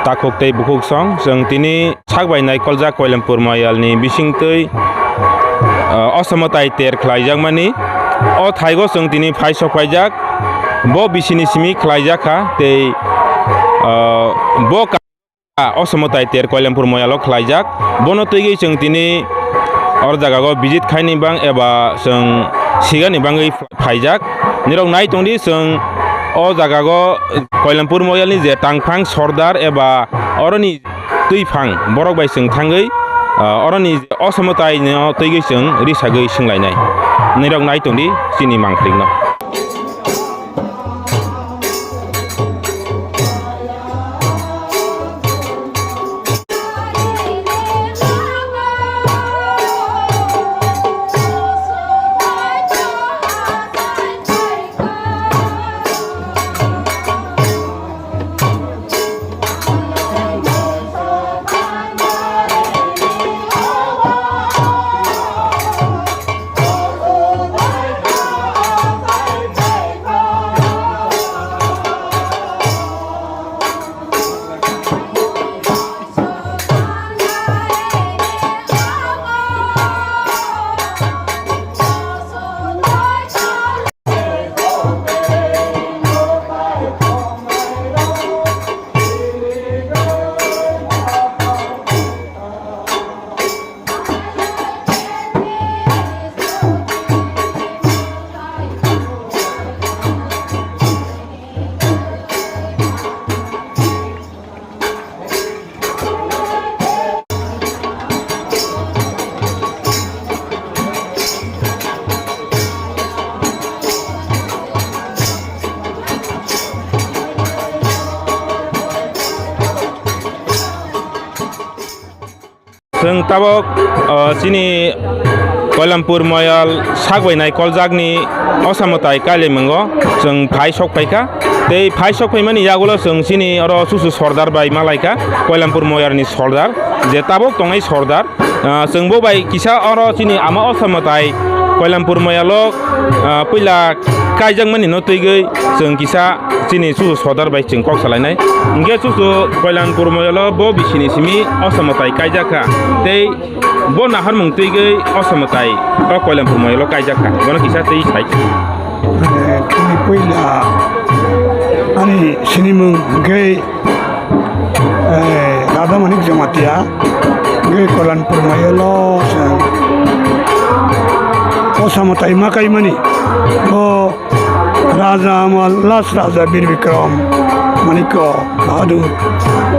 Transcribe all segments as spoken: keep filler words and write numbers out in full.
takhuk tei bukhuk song, chwng tini sak bai naikoljak Koilampur Moyalni bisingtwi, ah, osomotai ter khlaijakmani. O thaigo chwng tini phai sok phaijak, bo bisini simi khlaijak kha tei, ah, bo ka-, osomotai ter Koilampur Moyalo khlaijak. Bono twiwi chwng tini oro jagao visit khaini bang eba chwng sigani bangwi phaijak. Nirok nai tongdi, chwng o jagao Koilampur Moyalni je tangphang sordar eba oroni twiphang borok bai chwng thangwi, ah, oroni je osomotaino twiwi chwng risagwi swnglainai. Nirok nai tongdi chini mangphrikno. Chwng tabok, uh, chini Koilampur Moyal sak bai naikoljakni osa mwtai kailaimwngo chwng phai sok phaikha. Tei phai sok phaimani yagulo chwng chini oro chuchu sordar bai malaikha, Koilampur Moyalni sordar, je tabok tongnai sordar. Ah, chwng bo bai kisa oro chini ama osa mwtai Koilampur Moyalo, ah, puila kaijakmani no twigwi chwng kisa chini chuchu sordar bai chwng kok salainai. Hwnkhe chuchu Koilampur Moyalo bo bisini simi osa mwtai kaijakha. Tei bo naharmung twigwi osa mwtai o Koilampur Moyalo kaijakha. Bono kisa twi sai. Eh, chini puila ani sinimung hwnkhe, eh, Radha Manik Jamatia, hwnkhe Koilampur Moyalo chwng osa mwtai ma kaimani. Bo Raja Amal, last Raja Bir Bikram Manikya Bahadur,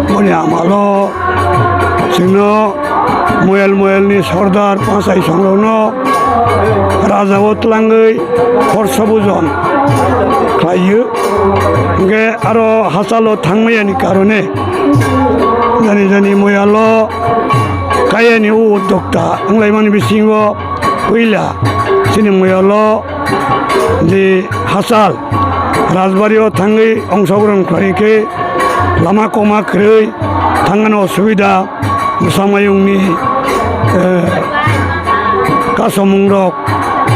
boni amalo chwngno Moyal Moyalni sordar Panchai songrokno raja o twlangwi khorsa bujon khlaiyo. Hwnkhe aro hachalo thangmayani karone jani jani Moyalo kayani o uddokta wnglaimani bisingo puila chini Moyalo je hachal Rajbari o thangwi ongsogron khlai khe lama koma kwrwi thangmani osubida, bwsa mayungni, eh, kasomungrok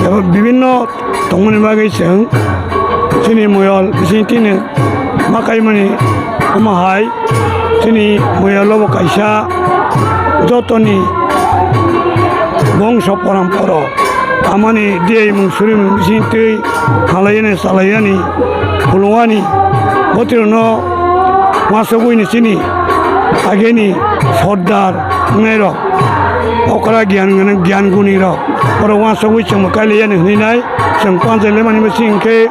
eba bibinno tongmani bagwi chwng chini Moyal bising tini ma kaimani omo hai chini Moyalo bo kaisa jotoni bongso poramporo amani diyaimung surimung bising twi halaiyani salaiyani khulungani botirokno uansugwini chini ageni sordar wngnairok okra giyan gwnang giyan gunirok borok uansugwi chwngbo kailaiyani hwnwi nai chwng panchai laimani bising khe,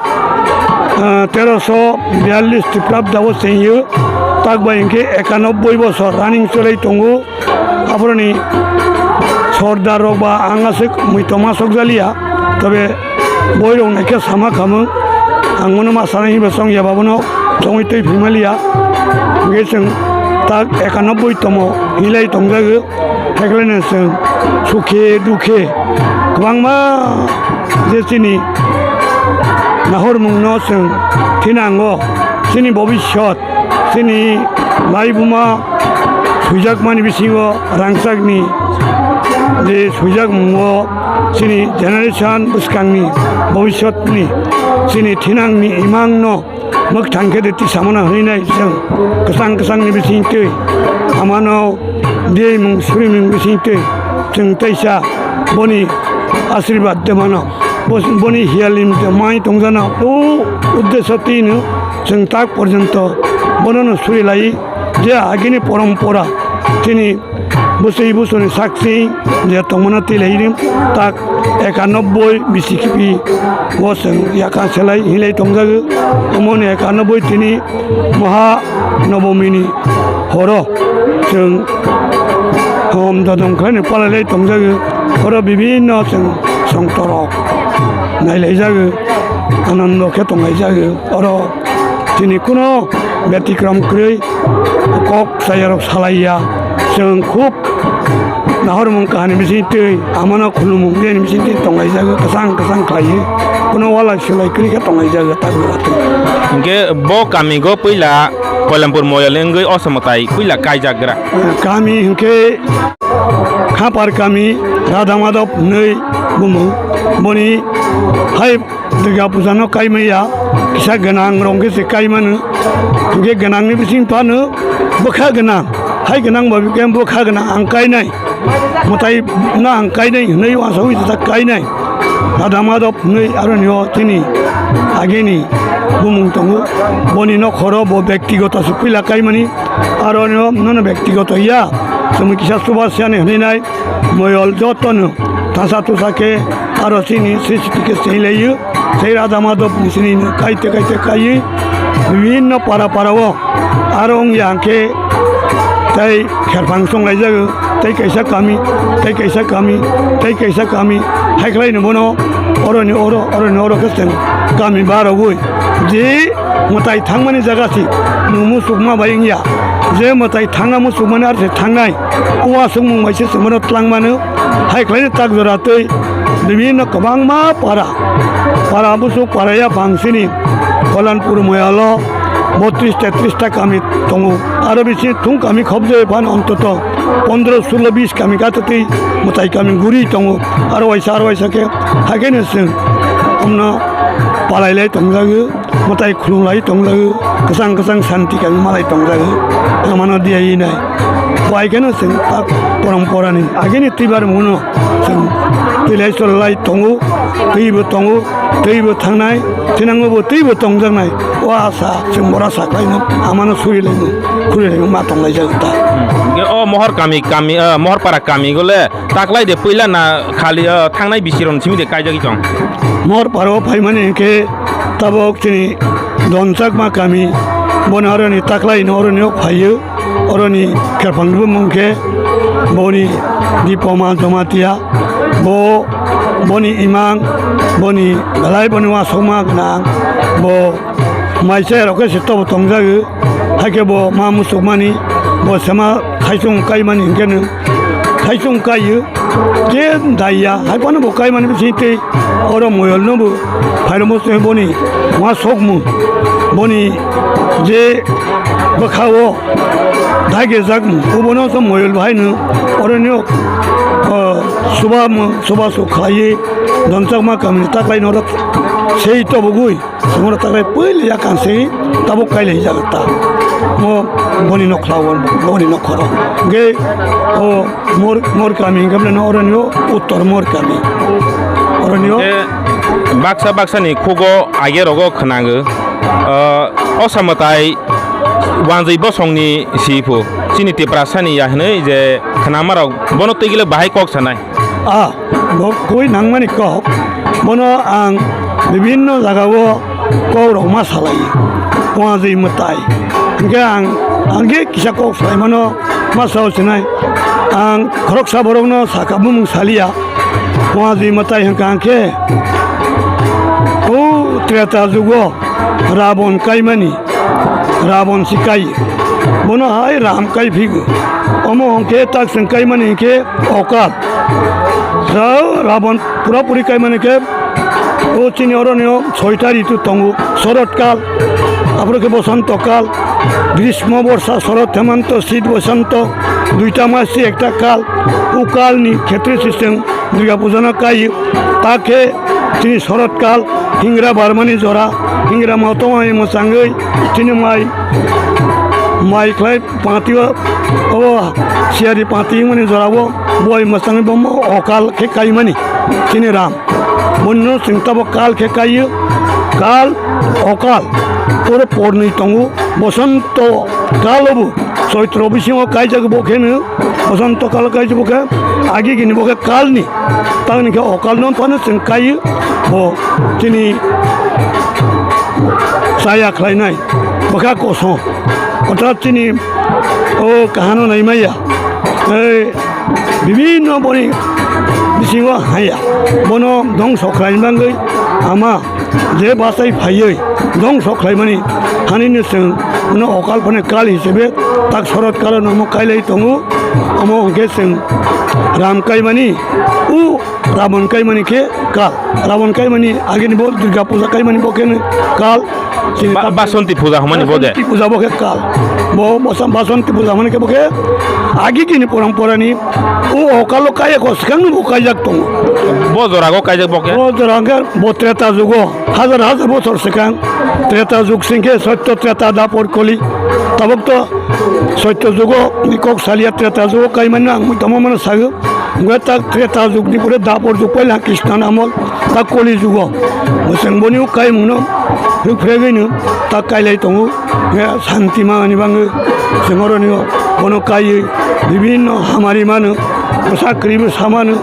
ah, teroso biyallis Tiprabda o chengyo tak bai hwnkhe ekanobboi bosor running chwlai tongo. Aboroni sordar rok ba ang aswk muitom aswk jaliya, tobe boirok naikhe sama khamung, ang bono ma sanai hinba chongya ba bono chongwi twi phimaliya. Hwnkhe chwng tak ekanobboi tomo hinlai tongjago, haikhwlaino chwng sukhe dukhe kwbangma je chini nahormungno chwng thinango, chini bobishyot chini laibuma swijakmani bisingo rangchakni je swijakmungo chini generation bwskangni bobishyotni chini thinangni imangno mwkhang khe de tisamano hwnwi nai chwng kwchang kwchangni bisingtwi amano diyai mung suri mung bisingtwi chwng teisa boni asirwad de mano, bos-, boni hiyalim de mai tongjano o uddesyo tino chwng tak porjonto bonono suri lai je agini porompora tini bwswi bwswni sakchi je tongmano twi lai rim tak ekanobboi B C K P o chwng yakha selai hinlai tongjago. Omoni ekanobboi tini Maha Nobomini horo chwng hom dodom khlaino palailai tongjago. Oro bibinno chwng songtorok nailaijago, anondo khe tonglaijago. Oro tini kuno betikrom kwrwi kok sayarok salaiya. Chwng khub nahormung kahani bisingtwi amano khulumung biyani bisingtwi tonglaijago, kwchang kwchang khlaiwi. Kuno walai sulai kwrwi khe tonglaijago tak jora twi. Hinkhe bo kamigo puila Koilampur moyol wngwi oso mwtai puila kaijakgra. Kami hinkhe Khapar kami Radha Madhab hwnwi bumung. Boni hai Durga Puja no kaimaya, kisa gwnang rong khe se kaimano. Hinkhe gwnangni bising phano bwkha gwnang, hai gwnang ba bwkha gwnang ang kainai. Mwtai no ang kainai hwnwi uansugwi jesa kainai. Radha Madhab hwnwi aroni o chini ageni bumung tongo. Boni nokhoro bo bektigoto se puila kaimani. Aroni o nono bektigoto ya. Chwng kisa chubasyani hwnwi nai. Moyol jotono tasa tusa khe aro chini C C T V khe chenglaio. Tei Radha Madhab ni sini kaite kaite kaiwi bibinno para para o aro wngya hwnkhe tei kherphang chonglaijago, tei kaisa kami, tei kaisa kami, tei kaisa kami, hai khlaino bono oroni oro, oroni oro khe chwng kami barogwi je mwtai thangmani jaga se nwng muchukma bai wngya, je mwtai thangna muchukmani aro se thangnai, o aswkmung bai se chwng bono twlangmano. Hai khlaino tak jora tei bibinno kwbangma para, para busu para yaphang sini Kolanpur moyalo botris tetris ta kami tongo. Aro bisi thung kami khobjoi phan ontoto pondro sulo bis kami gathatwi mwtai kami guri tongo. Aro waisa aro waisa khe haikhe no chwng omno palailai tongjago. Mwtai khulumlai tongjago, kwchang kwchang santi kami malai tongjago, amano diya inai. Bai kheno chwng tak poromporani agini twibar muno chwng twilai cholai tongo, twibo tongo, twibo thangnai, thinango bo twibo tongjaknai. O asa chwng bora saklaino amano surilaino, khurilaino ma tonglaijak ta. Hwnkhe o mohor kami, kami, ah, mohor para kami gole taklai de puila na khali, ah, thangnai bisirokni simi de kaijagwi tong? Mohor para o phaimani hwnkhe tabok chini Donchakma kami, boni oroni taklai no oroni o phaio, oroni kherphang bumung khe boni Dipoma Jamatia, bo boni imang, boni belai boni uansukma gwnang, bo maisa rok khe se tobo tongjago, hai khe bo ma muchukmani, bo sema thaisung kaimani hwnkhe no thaisung kaio, je daiya hai phano bo kaimani bising tei oro moyol no bo phairokmo se boni ma sokmung, boni je bwkha o daigejakmung, obono se moyol bahai no oroni o, o, suba mung, suba suk khlaiwi Donchakma kamini taklai norok sei tobogwi. Songora taklai puila ya kansai tabuk kailai jaga ta. Mo boni nokla o, boni nokhoro. Ge o mor, mor kami hingke bole no oroni o uttor mor kami. Oroni o. Ge baksa baksa ni khugo age rogo khwnago. Ah, o samwtai wanjwi bosong ni si phu. Chini Tiprasa ni ya hinui je khwnama rok bono twi gile bahai kok sanai. Ah, bo koi nangmani kok. Bono ang bibinno jagao kok rok ma salai. Wanjwi mwtai. Hingke ang, ang ge kisa kok salai mano ma sao sinai. Ang khoroksa borokno saka bumung salia. Wanjwi mwtai hingka hingke. O Treta jugo Rabon kaimani. Rabon si kai. Bono hai Ram kai phigo. Omo hingke tak seng kaimani hingke Okal. Ra-, Rabon pura puri kaimani ke o chini oroni o soita ritu tongo. Sorot kal, apore ke Bosonto kal, Grismo, Borsa, Sorot, Hemanto, Sit, Bosonto, duita mas si ekta kal. O kal ni khetre system Durga Puja no kai. Ta khe chini Sorot kal, Hingra Barmani jora, hingra ma tongwi mwchangwi chini mai, mai khlai pati o, obo siyari pati mani jora o boi mwchangwi bo okal khe kaimani chini ram. Bono chwng tabok kal khe kaiyo, kal, okal, oro pornwi tongo, bosonto kal obo, choitro bisingo kaijak bo kheno, bosonto kal kaijak bo khe, agi gini bo khe kalni, tamni khe okal no phano chwng kaiyo, bo chini chaya khlainai, bo khe kosom, orthat chini o kahano naimaya, ei, bibinno boni bisingo haya, bono dongso khlaini bagwi ama je bachai phaiwi dongso khlaimani hanino chwng bono okal phano kal hisabe tak sorot kalo nomo kailai tongo, omo hwnkhe chwng ram kaimani u Rabon kaimani khe kal. Rabon kaimani agini bo Durga puja kaimani bo khe kal. Chini Ba-, Basonti puja hwnmani bo de? Basonti puja bo khe kal. Bo, bo sa-, Basonti puja hwnmani khe bo khe agi gini porom porani o okalo kaya ko swkang bo kaijak tongo. Bo jora go kaijak bo khe? Bo jora hwnkhe bo Treta jugo, hajar hajar bochor swkang Treta jug singkhe Sotto Treta Dapor Koli. Tabok to Sotto jugo ni kok salia Treta jugo kaimani ang mui tamo mano sago. Hwnkhe tak Treta jugni pore Dapor jug paila Krishna amol, tak Koli jugo. Bo chwng boni o kaimungno rwk phregwino tak kailai tongo. Hwnkhe santi manani bagwi chwng oroni bono kaiwi bibinno hamari mano, bwsa kwrwibo samano,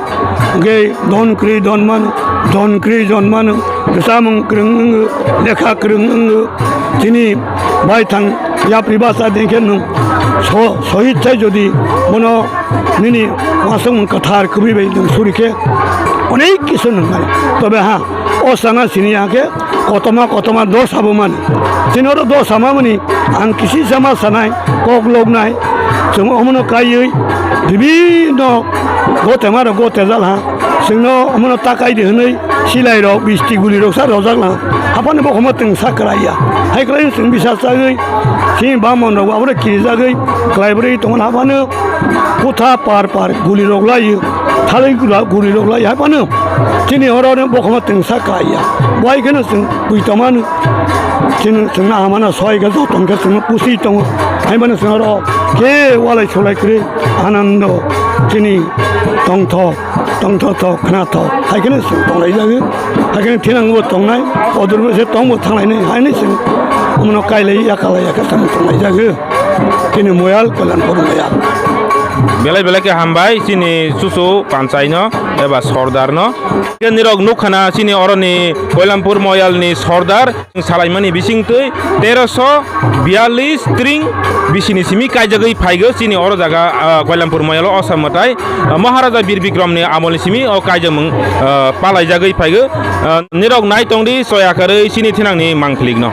hwnkhe don kwrwi don mano, don kwrwi don mano, bwsamung kwrwng wngo, lekha kwrwng wngo, chini baithang yapri basa dengkhe nwng so-, sohid sai jodi bono nini uansukmung kwthar kwbwi bai nwng suri khe onek kisu nwng mano. Tobe ha, o sana sini ya khe kotoma kotoma dosa bo mano. Chini oro dosa mamani ang kisi sama sanai, kok loknai, chwng omono kaiwi bibinno gotema rok gotejal ha. Chwngno omono takai di hwnwi silai rok, bisti guli rok sa rojak lang. Haphano bo homo twngsa kwlai ya. Hai kwlai chwng bisa chagwi, chini bamon rok abo kirijagwi kwlai bwrwi tongo haphano kutha par par guli rok lai, thalai gula guli rok lai haphano chini oro no bo homo twngsa kwlai ya. Bo hai kheno chwng pui tongmano. Chini chwngno amano soi khe joton khe chwngno pusi tongo. Hai mano chwng oro khe walai sulai kwrwi anando chini tongthok. Tongthok thok, khna thok, hai kheno chwng tonglai jago. Hai kheno thinang bo tongnai, odor bo se tong bo thanglainai, hai ni chwng omono kailai ya, kalai ya khe tamo tonglai jago. Chini Moyal, Koilanpur Moyal. Belai belai khe hambai chini chuchu panchai no eba sordar no. Khe nirok nukha na chini oroni Koilanpur Moyal ni sordar. Salaimani bisingtwi teroso biyalish tring bisini simi kaijagwi phaigo chini oro jaga, ah, Koilampur moyalo Osam mwtai, ah, Maharaja Bir Bikramni amolni simi o kaijakmung, ah, palaijagwi phaigo. Ah, nirok nai tongdi soya karwi chini thinangni mangkhlikno.